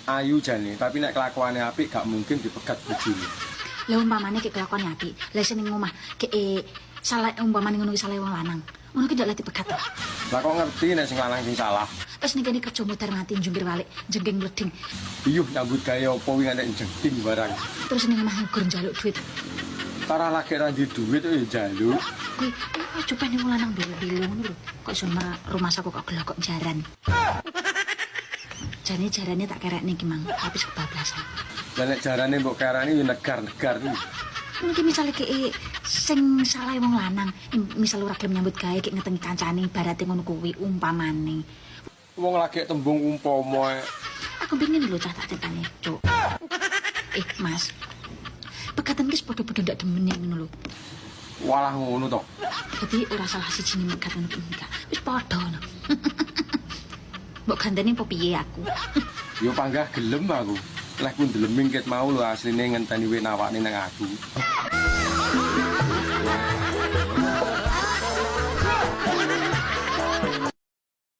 Ayu jane, tapi nek kelakuane apik gak mungkin dipegat bojone. Lah umpamane ki kelakuane apik, lah sing ning omah ki salah, umpamane ngono ki salah wong lanang. Ngono ki ndak lati pegat to. Lah kok ngerti nek sing lanang sing salah? Terus ning kene kerja modar mati jungkir walik, jengking mleding. Iyuh, nyambut gawe apa wi ngantek jengking barang. Terus ning omah gur njaluk duit. Tarah lagi ra duwe duit ya njaluk. Kuwi aja pengen wong lanang belo-belo ngono lho. Kok iso rumahsaku kok gelokok jaran. Jane jarane tak kerekne iki mang, tapi kebablasan. Lah nek jarane mbok kerani ya negar-negar kuwi. Mungkin misalnya ki sing salah wong lanang, misal ora gelem nyambut gawe ki ngetengi kancane ibarate ngono kuwi umpamane. Wong lagi tembung umpama. Aku pingin lho cah tak critane, Cuk. Eh, Mas. Pegatan ki padha-padha ndak demene ngono lho. Walah, ngono to. Dadi ora salah siji megat ngono ki enggak. Wis padha ngono. Mbok ganteni apa piye aku? Yo panggah gelem aku. Leh ku ndeleming ket mau lho asline ngenteni we nawakne nang aku.